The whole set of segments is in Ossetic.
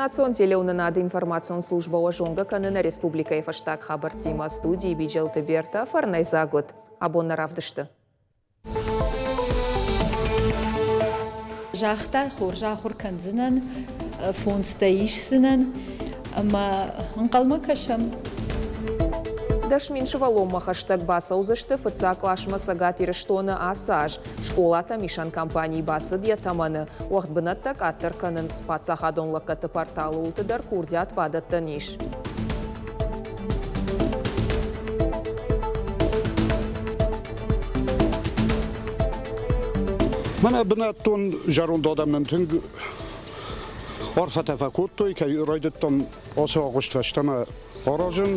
Национ телеуынынады информацион службӕ уӕ зонгӕ кӕны нӕ республикӕйы фӕстаг хабӕрттимӕ. Студийы Биджелты Бертӕ фӕрнӕйдзаг уыд. Абон нӕ равдысты. Загъта, хорз ахуыр кӕндзынӕн, фондзтӕ исдзынӕн ӕмӕ ӕнхъӕлмӕ кӕсӕм. 10 000 сывӕллонмӕ хӕстӕг бацӕудзысты фыццаг къласмӕ Цӕгат Ирыстоны ацы аз. Скъолатӕм исӕн кампанийы бацыд йӕ тӕмӕны. Уӕгъд бынӕттӕ къаддӕр кӕнынц. Паддзахадон лӕггӕдты порталы уылты дӕр курдиат бадӕттӕн ис. Мӕнӕ бынӕттон зӕронд адӕм нын тынг арфӕтӕ фӕкодтой, кӕй райдыдтам ацы агъуыст фӕстӕмӕ аразын.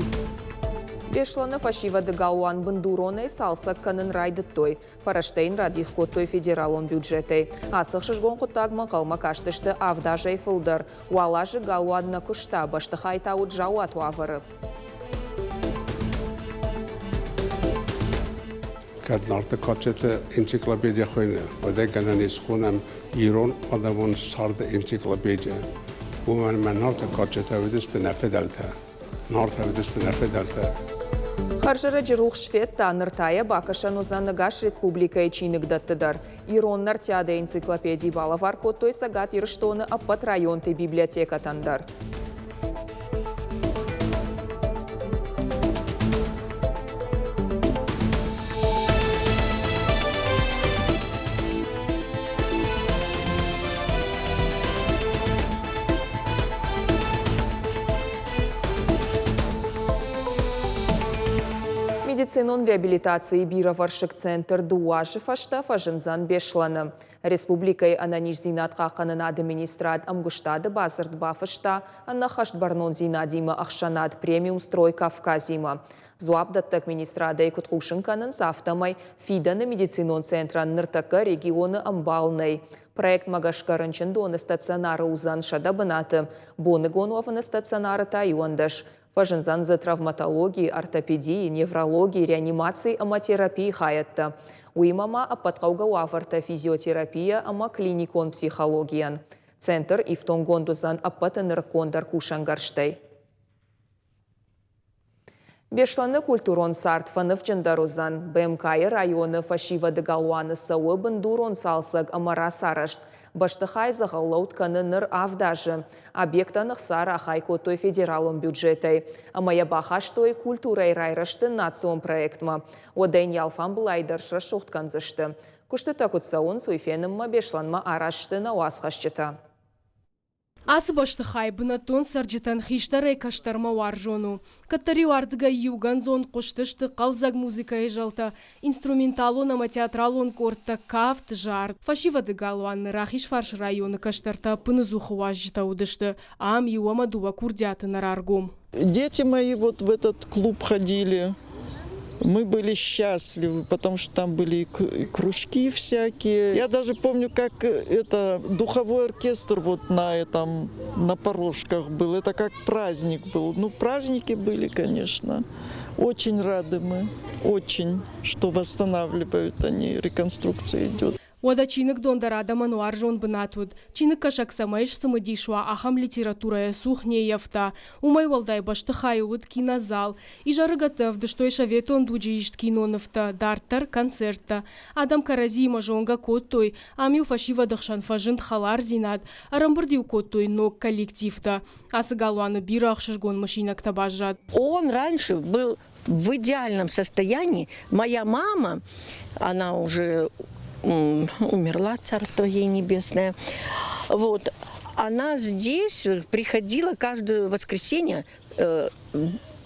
Беслӕны фӕсивӕды галуан бындуронӕй цалцӕг кӕнын райдыдтой. Фӕрӕзтӕ йын радих кодтой федералон бюджетӕй. Ацы ӕхсызгон хъуыддагмӕ ӕнхъӕлмӕ кастысты авд азӕй фылдӕр. Уал азы галуан нӕ куыста, бӕстыхай та уыд заууат уавӕры. Кӕд Нарты кадджыты энциклопедия хуыйны, уӕд ӕй гӕнӕн ис хонӕм ирон адӕмон царды энциклопедия. Уымӕн ӕмӕ Нарты кадджытӕ уыдысты нӕ фыдӕлтӕ. Нартӕ уыдысты нӕ фыдӕлтӕ. Хӕрзӕрӕджы рухс федта, ныр та йӕ бакӕсӕн уыдзӕн ӕгас республикӕйы чиныгдӕтты дӕр. Ирон Нартиадӕ энциклопеди балӕвар кодтой Цӕгат Ирыстоны ӕппӕт районты библиотекӕтӕн дӕр. Медицинон реабилитацийы бирӕвӕрсыг центр дыууӕ азы фӕстӕ фӕзындзӕн Беслӕны. Республикӕйы ӕнӕниздзинад хъахъхъӕнынады министрад ӕмгуыстады бадзырд бафыста ӕнӕххӕст бӕрнондзинадимӕ ӕхсӕнад Премиум Строй Кавказимӕ. Дзуапдӕттӕг министрадӕй куыд хъусын кӕнынц, афтӕмӕй фидӕны медицинон центрӕн ныртӕккӕ регионы ӕмбал нӕй. Проектмӕ гӕсгӕ рынчындоны стационары уыдзӕн 100 бынаты, боныгон уӕвыны стационары та 11. Фӕзындзӕн дзы травматологийы, ортопедийы, неврологийы, реанимацийы ӕмӕ терапийы хайӕдтӕ. Уыимӕ ма ӕппӕтхъӕугӕ уавӕртӕ физиотерапийӕ ӕмӕ клиникон психологийӕн. Центр ифтонггонд уыдзӕн ӕппӕты нырыккондӕр кусӕнгӕрзтӕй. Беслӕны культурон цард фӕнывджындӕр уыдзӕн. БМК-йы районы фӕсивӕды галуаны цӕуы бындурон цалцӕг ӕмӕ рацарӕзт. Бӕстыхай дзӕгъӕллӕуд кӕны ныр авд азы. Объектӕн ӕхца рахай кодтой федералон бюджетӕй ӕмӕ йӕ бахастой культурӕйы райрӕзты национ проектмӕ. Уӕдӕ йын йӕ алфамбылай дӕр срӕсугъд кӕндзысты. Куыстытӕ куыд цӕуынц, уый фенынмӕ Беслӕнмӕ араст сты нӕ уацхӕсджытӕ. Ацы бӕстыхай бынӕттон цӕрджытӕн хистӕрӕй кӕстӕрмӕ уарзон у. Кӕддӕр-иу ардыгӕй иугӕндзон хъуыстысты хъӕлдзӕг музыкӕйы зӕлтӕ, инструменталон ӕмӕ театралон къордтӕ, кафт, зард. Фӕсивӕды галуаны Рахизфарсы районы кӕстӕртӕ ӕппыныдзухы уазджытӕ уыдысты. Ам иу ӕмӕ дыууӕ курдиаты нӕ раргом. Дети мои вот в этот клуб ходили. Мы были счастливы, потому что там были и кружки всякие. Я даже помню, как это духовой оркестр вот на этом, на порожках был. Это как праздник был. Ну, праздники были, конечно. Очень рады мы, очень, что восстанавливают они, реконструкция идет. Уӕдӕ чиныгдон дӕр адӕмӕн уарзон бынат уыд. Чиныгкӕсӕг цӕмӕй сцымыдис уа, ахӕм литературӕйӕ цух не ййӕфта. Уымӕй уӕлдай бӕстыхайы уыд кинозал. Изӕрыгӕтты ӕвдыстой советон дуджы ист кинонывтӕ, дарддӕр концерттӕ. Адӕм кӕрӕдзиимӕ зонгӕ кодтой, ам-иу фӕсивӕды хсӕн фӕзынд хӕлардзинад, ӕрӕмбырд-иу кодтой ног коллективтӕ. Ацы галуаны бирӕ ӕхсызгон мысинӕгтӕ баззад. Он раньше был в идеальном состоянии. Моя мама, она уже умерла, царство ей небесное, вот, она здесь приходила каждое воскресенье,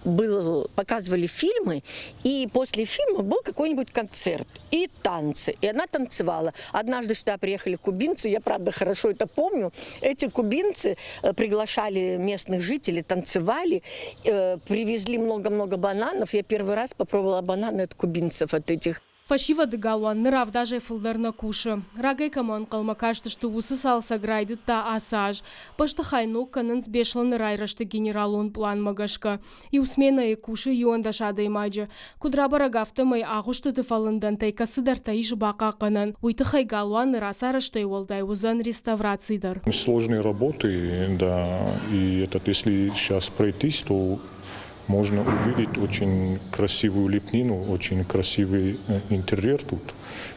был, показывали фильмы, и после фильма был какой-нибудь концерт и танцы. И она танцевала. Однажды сюда приехали кубинцы, я, правда, хорошо это помню. Эти кубинцы приглашали местных жителей, танцевали, привезли много-много бананов. Я первый раз попробовала бананы от кубинцев, от этих. Фӕсивӕды галуан ныр авдазӕй фылдӕр нӕ кусы. Рагӕй кӕмӕ ӕнхъӕлмӕ кастысты, уыцы цалцӕг райдыдта ацы аз. Бӕстыхай ног кӕнынц Беслӕны райрӕзты генералон пъланмӕ гӕсгӕ. Иу сменӕйы кусы 11 адӕймаджы. Куыд рабӕрӕг, афтӕмӕй агъуыстыты фӕлындӕнтӕй кӕцыдӕртӕ ис бахъахъхъӕнӕн. Уый тыххӕй галуаны рацарӕзтӕй уӕлдай уыдзӕн реставраци дӕр. Сложные работы, да, и этот, если сейчас пройтись, то можно увидеть очень красивую лепнину, очень красивый интерьер тут.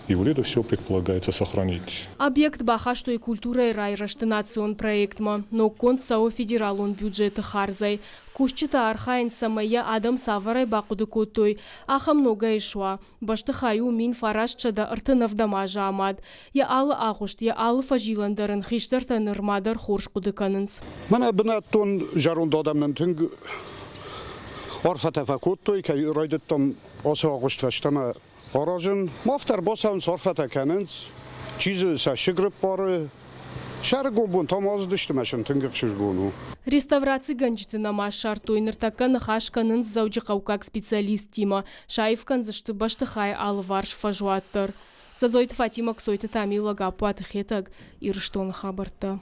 И вот это все предполагается сохранить. Объект бахастой культурӕйы райрӕзты национ проектмӕ. Ноггонд цӕуы федералон бюджеты хардзӕй. Кусджытӕ архайынц, цӕмӕй йӕ адӕм цавӕрӕй бахъуыды кодтой, ахӕм ногӕй суа. Бӕстыхай у 1937 азы амад. Йӕ алы агъуыст, йӕ алы фӕзилӕн дӕр ын хистӕртӕ нырма дӕр хорз хъуыды кӕнынц. Мӕнӕ бынӕттон зӕронд адӕм нын тынг арфӕтӕ фӕкодтой, кӕй райдыдтам ацы агъуыст фӕстӕмӕ аразын. Афтӕ ӕрбацӕуынц, арфӕтӕ кӕнынц, чи дзы цӕссыг рыппары. Сӕрыгон бон та ма ацыдысты мӕ сын тынг ӕхсызгон у. Реставрацигӕнджыты нӕма ссардтой, ныртӕккӕ ныхас кӕнынц дзӕуджыхъӕуккаг специалисттимӕ. Саив кӕндзысты бӕстыхайы алыварс фӕзуат дӕр. Дзӕдзойты Фатимӕ, Кцойты Тамила, Гаппуаты Хетӕг, Ирыстоны хабӕрттӕ.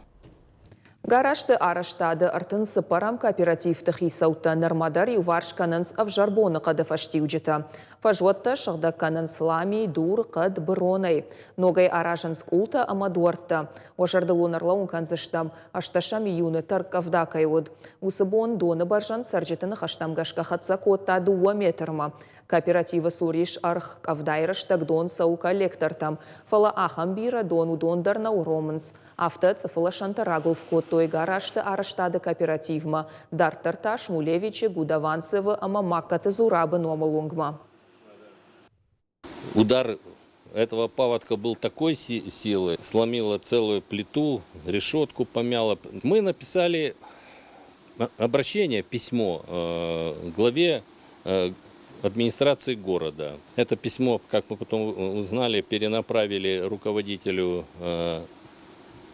Гаражты арӕзтады 34-ӕм кооперативты хицӕуттӕ нырмӕ дӕр иуварс кӕнынц ӕвзӕр боныхъӕды фӕстиуджытӕ. Фӕзуӕттӕ сыгъдӕг кӕнынц лами, дур, хъӕд, быронӕй. Ногӕй аразынц къултӕ ӕмӕ дуӕрттӕ. Уӕ зӕрдыл уын ӕрлӕууын кӕндзыстӕм, ӕстӕсӕм июны тӕрккъӕвда кӕй уыд. Уыцы бон доны бӕрзӕнд цӕрджыты ныхӕстӕм гӕсгӕ хӕццӕ кодта 2 метрмӕ. Кооперативы цур ис ӕрх, къӕвдайы рӕстӕг дон цӕуы коллектортӕм, фӕлӕ ахӕм бирӕ дон уыдон дӕр нӕ уромынц. Афтӕ цъыфылӕсӕнтӕ рагуылф кодтой гаражты арӕзтады кооперативмӕ, дарддӕр та Шмулевичы, Гудованцевы ӕмӕ Магкаты Зурабы номыл уынгмӕ. Удар этого паводка был такой силы, сломила целую плиту, решетку помяла. Мы написали обращение, письмо главе администрации города. Это письмо, как мы потом узнали, перенаправили руководителю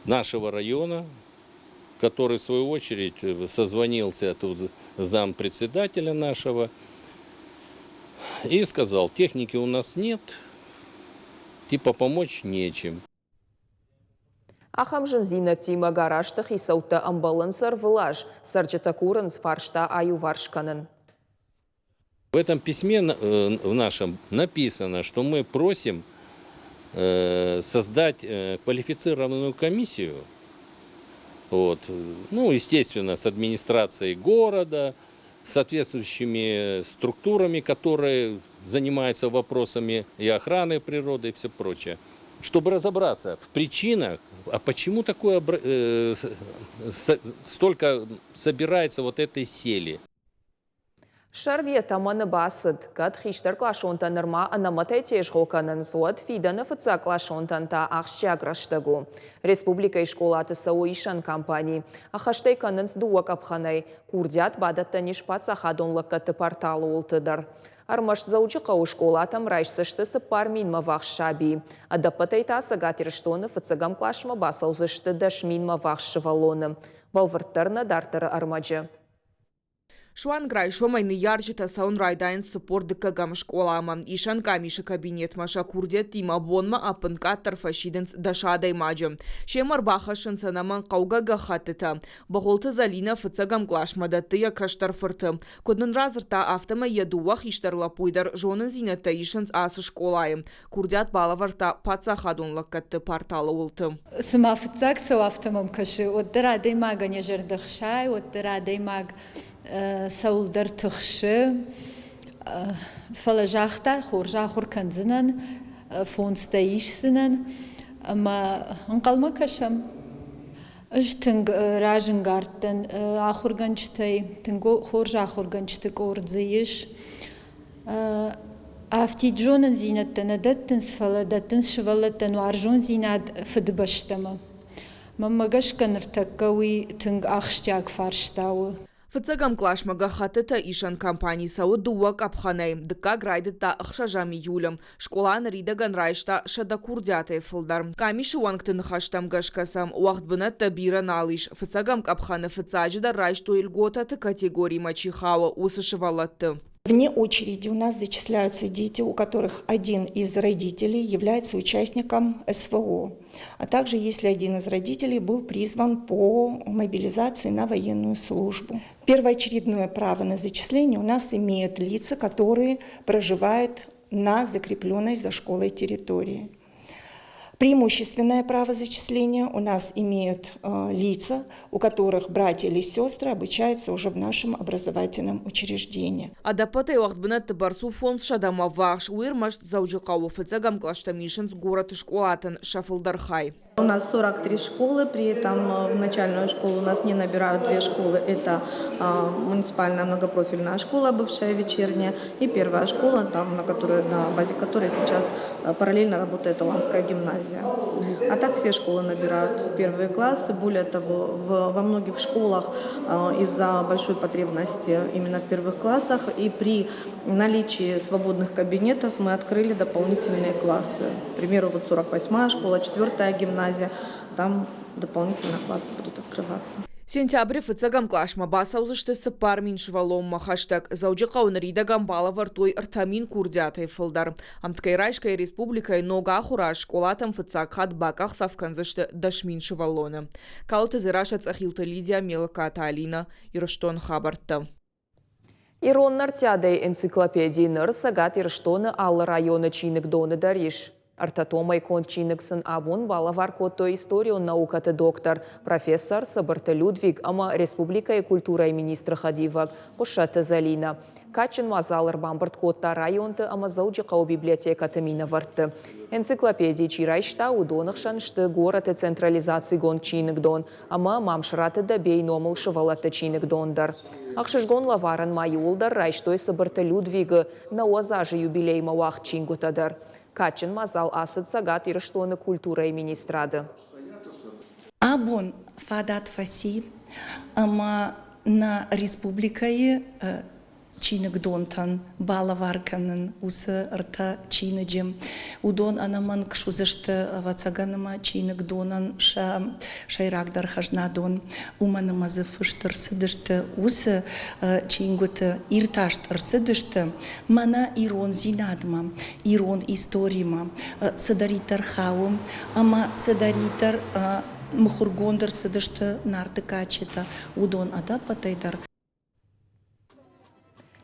нашего района, который в свою очередь созвонился тут с зампредседателя нашего и сказал, техники у нас нет, типа помочь нечем. Ахӕм зындзинӕдтимӕ гаражты хицӕуттӕ ӕмбӕлынц ӕрвылаз, цӕрджытӕ курынц фарста аиуварс кӕнын. В этом письме в нашем написано, что мы просим создать квалифицированную комиссию, вот, ну, естественно, с администрацией города, соответствующими структурами, которые занимаются вопросами и охраны природы и все прочее, чтобы разобраться в причинах, а почему такое столько собирается вот этой сели. Сӕрд йӕ тӕмӕны бацыд. Кӕд хистӕркъласонтӕ нырма ӕнӕмӕтӕй тезгъо кӕнынц, уӕд фидӕны фыццагкъласонтӕн та ахсджиаг рӕстӕг у. Республикӕйы скъолаты цӕуы исӕн кампани. Ӕххӕст ӕй кӕнынц дыууӕ къӕпхӕнӕй. Курдиат бадӕттӕн ис паддзахадон лӕггӕдты порталы уылты дӕр. Ӕрмӕст Дзӕуджыхъӕуы скъолатӕм райсдзысты 4 минмӕ ввахс сабийы. Ӕдӕппӕтӕй та Цӕгат Ирыстоны фыццӕгӕм къласмӕ бацӕудзысты 10 000-мӕ ввахс сывӕллоны. Бӕлвырддӕр нӕ дарддӕры ӕрмӕджы. Суанг райсомӕй ныййарджытӕ цӕуын райдайынц 42-ӕм скъоламӕ. Исӕн къамисы кабинетмӕ сӕ курдиӕттимӕ бонмӕ ӕппынкъаддӕр фӕсидынц 10 адӕймаджы. Семӕ ӕрбахӕссынц ӕнӕмӕнг хъӕугӕ гӕххӕттытӕ. Бӕгъуылты Зӕлинӕ фыццӕгӕм къласмӕ дӕтты йӕ кӕстӕр фырты. Куыд нын радзырдта, афтӕмӕй йӕ дыууӕ хистӕр лӕппуйы дӕр зонындзинӕдтӕ исынц ацы скъолайы. Курдиат балӕвӕрдта паддзахадон лӕггӕдты порталы уылты. Цыма фыццаг цӕуы, афтӕ мӕм кӕсы. Уӕддӕр адӕймагӕн йӕ зӕрдӕ хсайы, уӕддӕр адӕймаг цӕуылдӕр тыхсы. Фӕлӕ загъта, хорз ахуыр кӕндзынӕн, фондзтӕ исдзынӕн ӕмӕ ӕнхъӕлмӕ кӕсӕм. Ӕз тынг разӕнгард дӕн ахуыргӕнджытӕй, тынг хорз ахуыргӕнджыты къорд дзы ис. Афтид зонындзинӕдтӕ нӕ дӕттынц, фӕлӕ дӕттынц сывӕллӕттӕн уарзондзинад фыдыбӕстӕмӕ. Мӕнмӕ гӕсгӕ ныртӕккӕ уый тынг ахсджиаг фарста у. Фыццӕгӕм къласмӕ гӕххӕттытӕ исӕн кампани цӕуы дыууӕ къӕпхӕнӕй. Дыккаг райдыдта 6 июлы. Скъола ныридӕгӕн райста 100 курдиатӕй фылдӕр. Къамисы уӕнгты ныхӕстӕм гӕсгӕ сӕм уӕгъд бынӕттӕ бирӕ нал ис. Фыццӕгӕм къӕпхӕны фыццаджыдӕр райстой льготӕты категоримӕ чи хауы, уыцы сывӕллӕтты. Вне очереди у нас зачисляются дети, у которых один из родителей является участником СВО, а также если один из родителей был призван по мобилизации на военную службу. Первоочередное право на зачисление у нас имеют лица, которые проживают на закрепленной за школой территории. Преимущественное право зачисления у нас имеют лица, у которых братья или сестры обучаются уже в нашем образовательном учреждении. Ӕдӕппӕтӕй уӕгъд бынӕтты бӕрц у 500-мӕ ӕввахс. Уый ӕрмӕст Дзӕуджыхъӕуы фыццӕгӕм кълӕстӕм исынц горӕты скъолатӕн сӕ фылдӕр хай. У нас 43 школы, при этом в начальную школу у нас не набирают две школы. Это муниципальная многопрофильная школа, бывшая вечерняя, и первая школа, там, на базе которой сейчас параллельно работает Аланская гимназия. А так все школы набирают первые классы. Более того, во многих школах из-за большой потребности именно в первых классах и при наличии свободных кабинетов мы открыли дополнительные классы. К примеру, вот 48-я школа, 4-я гимназия, там дополнительно классы будут открываться. Сентябры фыццӕгӕм къласмӕ бацӕудзысты 4000 сывӕллонмӕ хӕстӕг. Дзӕуджыхъӕуы ныридӕгӕн балӕвӕрдтой 3000 курдиатӕй фылдӕр. Ӕмткӕй райсгӕйӕ республикӕйы ног ахуыр аз скъолатӕм фыццаг хатт бакъахдзӕф кӕндзысты 10 000 сывӕллоны. Калоты Дзерассӕ, Цъӕхилты Лидия, Мелыкаты Алинӕ, Ирыстоны хабӕрттӕ. Ирон Нартиадӕйы энциклопеди ныр Цӕгат Ирыстоны алы районы чиныгдоны дӕр ис. Ӕртӕ томӕй конд чиныг сын абон балӕвар кодтой историон наукӕты доктор, профессор Цыбырты Людвиг ӕмӕ республикӕйы культурӕйы министры хӕдивӕг Хъуыссӕты Зӕлинӕ. Кадджын мадзал ӕрбамбырд кодта районты ӕмӕ Дзӕуджыхъӕуы библиотекӕты минӕвӕртты. Энциклопеди чи райста, уыдоны хсӕн сты горӕты централизацигонд чиныгдон ӕмӕ Мамсыраты Дӕбейы номыл сывӕллӕтты чиныгдон дӕр. Ӕхсызгон лӕварӕн ма иууылдӕр райстой Цыбырты Людвигы 90 азы юбилеймӕ уагъд чингуытӕ дӕр. Кадджын мадзал ацыд Цӕгат Ирыстоны культурӕйы министрады. Абон фадат фӕци, ӕмӕ нӕ республикӕйы чиныгдонтӕн балӕвар кӕнын уыцы ӕртӕ чиныджы. Уыдон ӕнӕмӕнг суыдзысты, ӕвӕццӕгӕн, ӕмӕ чиныгдонӕн сӕ сӕйрагдӕр хӕзнадон, уымӕн ӕмӕ дзы фыст ӕрцыдысты уыцы чингуыты, иртӕст ӕрцыдысты мӕнӕ ирондзинадмӕ, ирон историмӕ цыдӕриддӕр хауы ӕмӕ цыдӕриддӕр мыхуыргонд ӕрцыдысты Нарты кадджытӕ, уыдон ӕдӕппӕтӕй дӕр.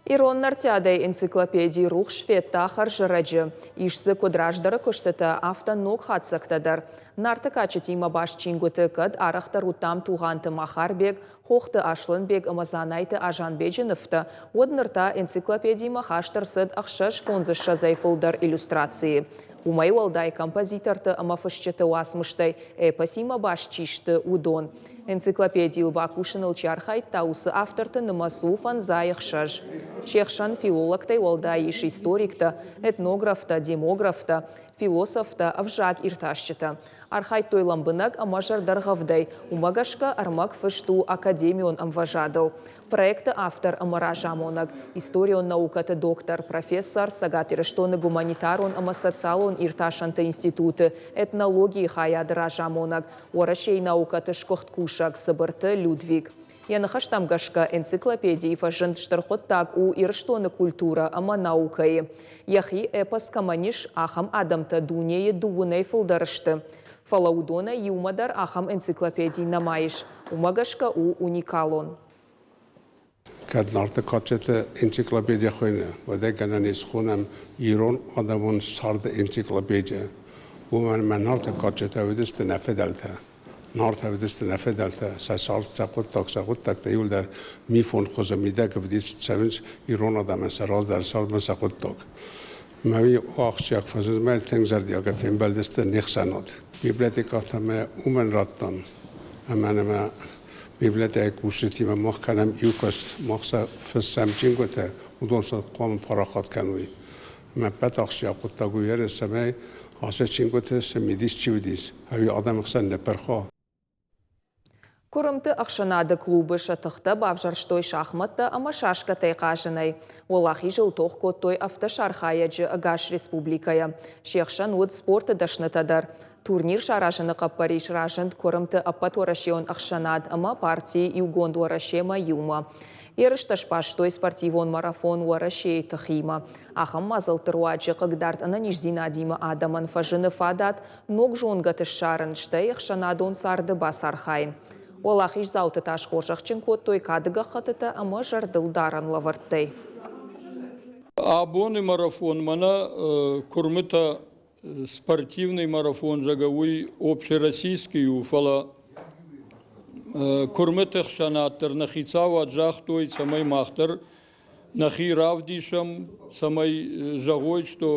Ирон Нартиадӕйы энциклопеди рухс федта хӕрзӕрӕджы. Ис дзы куыд раздӕры куыстытӕ, афтӕ ног хатдзӕгтӕ дӕр. Нарты кадджытимӕ баст чингуыты кӕд арӕхдӕр уыдтам Тугъанты Махарбег, Хохты Аслӕнбег ӕмӕ Дзанайты Азанбеджы нывтӕ, уӕд ныр та энциклопедимӕ хаст ӕрцыд 26-ӕй фылдӕр иллюстрацийы. Уымӕй уӕлдай композиторты ӕмӕ фысджыты уацмыстӕй эпосимӕ баст чи сты, уыдон. Энциклопедийыл бакусыныл чи архайдта, уыцы авторты нымӕц у 56. Се хсӕн филологтӕй уӕлдай ис историктӕ, этнографтӕ, демографтӕ, философтӕ, ӕвзаг иртасджытӕ. Архайдтой лӕмбынӕг ӕмӕ зӕрдӕргъӕвдӕй, уымӕ гӕсгӕ ӕрмӕг фыст у академион ӕмвӕзадыл. Проекты автор ӕмӕ разамонӕг, историон наукӕты доктор, профессор, Цӕгат Ирыстоны гуманитарон ӕмӕ социалон иртасӕнты институты этнологийы хайады разамонӕг, Уӕрӕсейы наукӕты сгуыхт кусӕг Цыбырты Людвиг. Йӕ ныхӕстӕм гӕсгӕ, энциклопедийы фӕзынд стыр хъуыддаг у Ирыстоны культурӕ ӕмӕ наукӕйы. Йӕхи эпос кӕмӕн ис, ахӕм адӕмтӕ дунейы дыууынӕй фылдӕр сты. Фӕлӕ уыдонӕй иумӕ дӕр ахӕм энциклопеди нӕма ис. Уымӕ гӕсгӕ у уникалон. Кӕд Нарты кадджыты энциклопеди хуыйны, уӕд ӕй гӕнӕн ис хонӕм ирон адӕмон царды энциклопедия. Уымӕн ӕмӕ Нарты кадджытӕ уыдысты нӕ фыдӕлтӕ. Нартӕ уыдысты нӕ фыдӕлтӕ, сӕ цард, сӕ хъуыддаг, сӕ хъуыддӕгтӕ иуылдӕр мифон хуызы мидӕг ӕвдист цӕуынц ирон адӕмӕн сӕ раздӕры цардмӕ сӕ хъуыддаг. Мӕ уый ахсджиаг фӕзындмӕ тынг зӕрдиагӕй фембӕлдысты не хсӕнад. Библиотекӕтӕ мӕ уымӕн радтам, ӕмӕ нӕ библиотекӕйы кусджытимӕ мах кӕнӕм иу куыст, мах сӕ фыссӕм чингуытӕ, уыдон сӕ хъуамӕ парахат кӕной. Ӕмӕ ӕппӕт ахсджиаг хъуыддаг у ерыс, цӕмӕй ацы чингуыты цы мидис чи уыдис, ӕви адӕмы хсӕн нӕ пырха. Куырымты ӕхсӕнады клубы сӕ тыхтӕ бавзӕрстой шахмӕттӕ ӕмӕ шашкӕтӕй хъазынӕй. Уӕлахизыл тох кодтой ӕвдӕсархайӕджы ӕгас республикӕйӕ. Се хсӕн уыд спорты дӕснытӕ дӕр. Турнир саразыны хъӕппӕрис разынд Куырымты ӕппӕтуӕрӕсеон ӕхсӕнад ӕмӕ парти Иугонд Уӕрӕсе-мӕ иумӕ. Ерыстӕ сбастой спортивон марафон Уӕрӕсейы тыхимӕ. Ахӕм мадзӕлтты руаджы хъыгдард ӕнӕниздзинадимӕ адӕмӕн фӕзыны фадат ног зонгӕты ссарын, стӕй ӕхсӕнадон царды бацархайын. Уӕлахиздзауты та схорзӕхджын кодтой кады гӕххӕттытӕ ӕмӕ зӕрдылдарӕн лӕвӕрттӕй. Абоны марафон мӕнӕ куырмытӕ спортивный марафон, зӕгъгӕ, уый общероссийский у, фӕлӕ куырмыты хсӕнад дӕр нӕ хицауад загътой, цӕмӕй мах дӕр нӕхи равдисӕм, цӕмӕй зӕгъой, что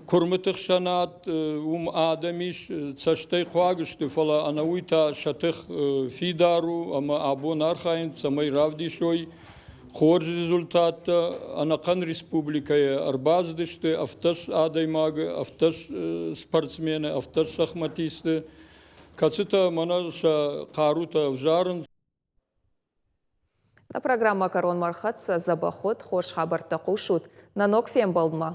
куырмыты хсӕнад уым адӕм ис, цӕстӕй хъуаг сты, фӕлӕ ӕнӕуый та сӕ тых фидар у ӕмӕ абон архайынц, цӕмӕй равдисой хорз результаттӕ. Ӕнӕхъӕн республикӕйы ӕрбацыдысты ӕвддӕс адӕймагы, ӕвддӕс спортсмены, ӕвддӕс шахматисты, кӕцытӕ мӕнӕ сӕ хъарутӕ ӕвзарынц. Нӕ программӕ кӕронмӕ ӕрхӕццӕ. Дзӕбӕх уыд, хорз хабӕрттӕ хъусут. Нӕ ног фембӕлдмӕ!